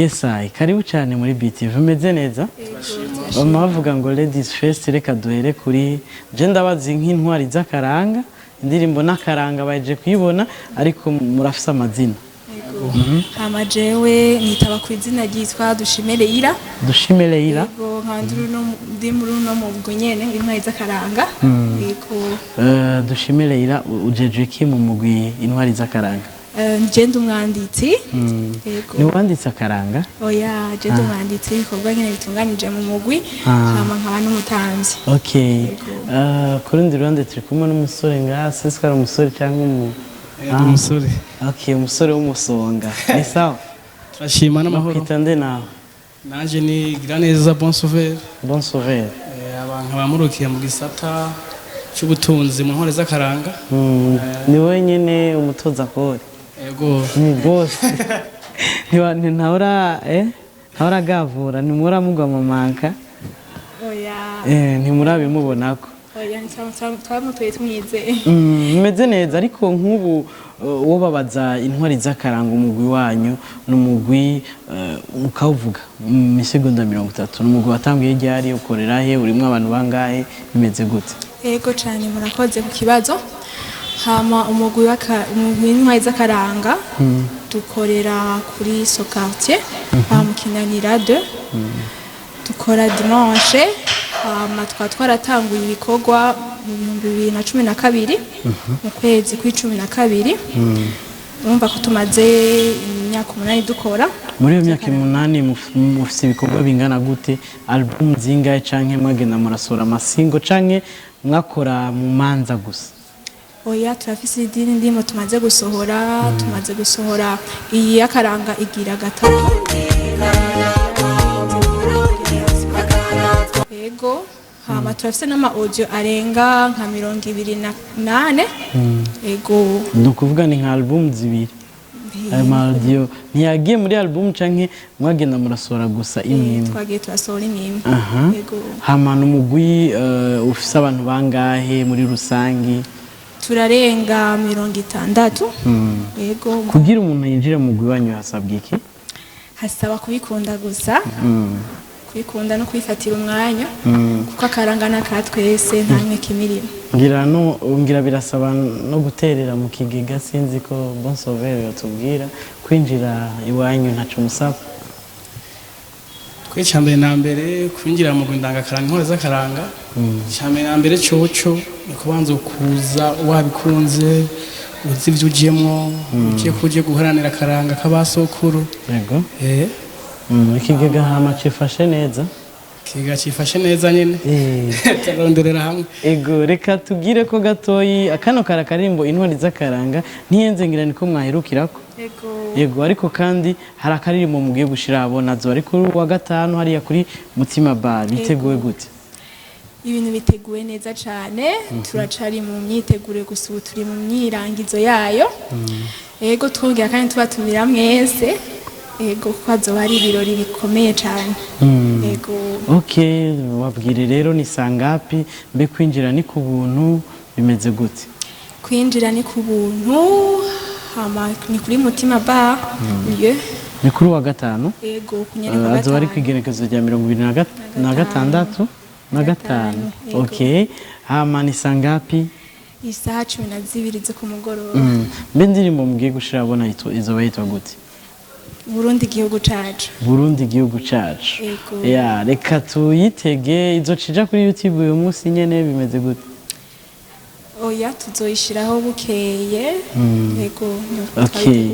Yes, I karibu cyane muri BTV. Umeze neza? Bama bavuga ngo ladies first. Reka duhere kuri je, ndabazi nk'intwari z'akaranga, indirimbo n'akaranga baje kuyibona, ariko murafise amazina. Hama jewe nitaba ku izina ryitwa Dushime Leila. Dushime Leila. Yego, nkaba ndi muri uno mugwi nyene w'intwari z'akaranga. Yego. Dushime Leila, ujejwe iki mu mugwi Intwari z'Akaranga? Je ndi umwanditsi. Yego. Ni wanditse akaranga? Oya, je ndi umwanditsi w'ibikorwa nyene bitunganije mu mugwi, hama nkaba n'umutamvyi. Okay. Ku rundi ruhande turi kumwe n'umusore ngaha, sinzi ko ari umusore cyangwa umu Ndi umusore. Okay, umusore w'umusonga. Ni sawa? Turashima n'amahoro. Bakwita nde nawe? Nanje ni Giraneza Bon Sauveur. Bon Sauveur. Abantu bamurukiye mu gisata c'ubutunzi mu ntore z'akaranga. Ni wowe nyene umutoza kori? Yego. Ni boss. Ntahora ntahora agavura, ntimura mugwa mu manka? Oya. Ntimurabimubonako? Oya, twamutoye tumwizeye. Mumeze neza, ariko nk'ubu uwo babaza Intwari z'Akaranga, umugwi wanyu ni umugwi ukawuvuga mu misegonda 30, ni umugwi watanguye ryari, ukorera he, urimwo abantu bangahe, bimeze gute? Yego cyane, murakoze ku kibazo. Hama umugwi w'intwari z'akaranga dukorera kuri so quartier aha mu Kinanira 2, dukora dimanche. Hama tukaba twaratanguye ibikorwa mu 2012, mu kwezi kw'icumi na kabiri. Urumva ko tumaze imyaka 8 dukora. Muri iyo myaka 8 mufise ibikorwa bingana gute? Album zingahe, canke mwagenda murasohora ama single, canke mwakora mu manza gusa? Oya, turafise izindi ndimo tumaze gusohora. Tumaze gusohora iyi y'akaranga igira gatatu. Yego, hama turafise n'ama audio arenga nka 24. Yego. Ni ukuvuga ni nka album zibiri. Ayo ma audio ntiyagiye muri album, canke mwagenda murasohora gusa imwe imwe? Twagiye turasohora imwe imwe. Yego. Hama ni umugwi ufise abantu bangahe muri rusangi? Turarenga 60. Yego. Kugira umuntu yinjire mu mugwi wanyu hasabwa iki? Hasaba kubikunda gusa, kubikunda no kubifatira umwanya, kuko akaranga n'aka twese, nta mwe kimirimo. Ngira no ngira birasaba no guterera mu kigega. Sinzi ko Bon Sauveur yotubwira, kwinjira iwanyu ntaco musaba? Twe icya mbere na mbere, kwinjira mu ndangakaranga intore z'akaranga, icya mbere na mbere coco ni kubanza kuza wabikunze, uzi ibyo ujyemwo, ugiye kuje guharanira akaranga k'abasokuru. Yego. Ikigega hama cifashe neza? Ikiga cifashe neza nyene. Turonderera hamwe. Ego, reka tugire ko gatoyi akano karakarimbo Intwari z'Akaranga ntiyenze, ngira niko mwaherukirako. Yego. Yego, ariko kandi hari akaririmbo mugiye gushira abona zo, ariko kuri uwa gatanu hariya kuri Mutima Bar, biteguwe gute? Ibintu biteguwe neza cyane, turacari mu myiteguro gusa, ubu turi mu myirangizo yayo. Yego, twongera kandi tubatumira mwese. Yego, kuko hazoba hari ibirori bikomeye cyane. Yego. Okay, wabwire rero ni sangapi, mbe kwinjira ni ku buntu, bimeze gute? Kwinjira ni ku buntu, hama ni kuri Mutima Bar lieu. Ni kuri uwa gatanu? Yego, ku nyene kwa Azoba ari gatanu. kw'igenekerezo rya 26 na gatanu. Yego. Okay, hama ni sangapi? Isaha 12 zo ku mugoroba. Mbe indirimbo mugiye gushira abona izoba yitwa gute? Burundi igihugu cacu. Burundi igihugu cacu. Yego. Ya, reka tuyitege. Izocija kuri YouTube uyu munsi nyene, bimeze gute? Oya, tuzoyishiraho bukeye. Yego, niho Okay.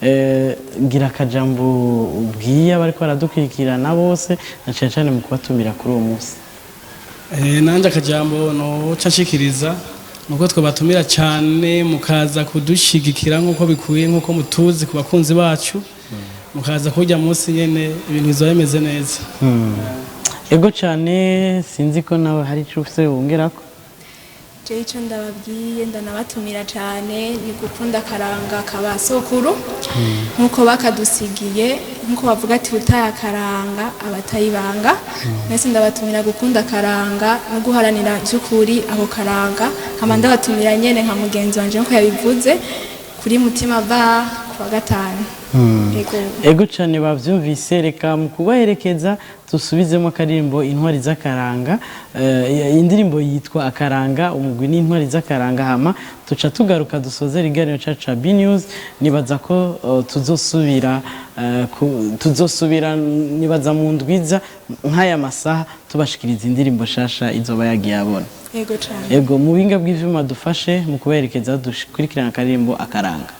twabiteguye. Ngira akajambo ubwiye abariko baradukurikirana bose, na cane cane mu kubatumira kuri uwo munsi. Nanje akajambo noca nshikiriza nuko twabatumira cyane mukaza kudushigikira nk'uko bikwiye, nk'uko mutuzi ku bakunzi bacu, mukaza kurya munsi nyene, ibintu bizoba bimeze neza. Ego cane, sinzi ko nawe hari ico ufise wongerako. Jewe ico ndababwiye, ndanabatumira cane, ni gukunda akaranga ka sokuru nk'uko bakadusigiye, nk'uko bavuga ati utaye akaranga abatayibanga. Mwese ndabatumira gukunda akaranga no guharanira by'ukuri ako karanga. Hama ndabatumira nyene nka mugenzi wanje nk'uko yabivuze, kuri Mutima Bar kuwa gatanu. Ego. Ego cyane, bavyumvise. Reka mu kubaherekeza dusubizemo akaririmbo Intwari z'Akaranga. Indirimbo yitwa Akaranga, umugwi n'Intwari z'Akaranga. Hama tuca tugaruka dusoze ikiganiro cacu ca B News. Nibaza ko tuzosubira tuzosubira, nibaza mu ndwiza nk'aya masaha, tubashikiriza indirimbo shasha izoba yagiye abona. Ego cyane. Ego, mu buhinga bw'ivyuma dufashe mu kubaherekeza, dukurikirana akaririmbo Akaranga.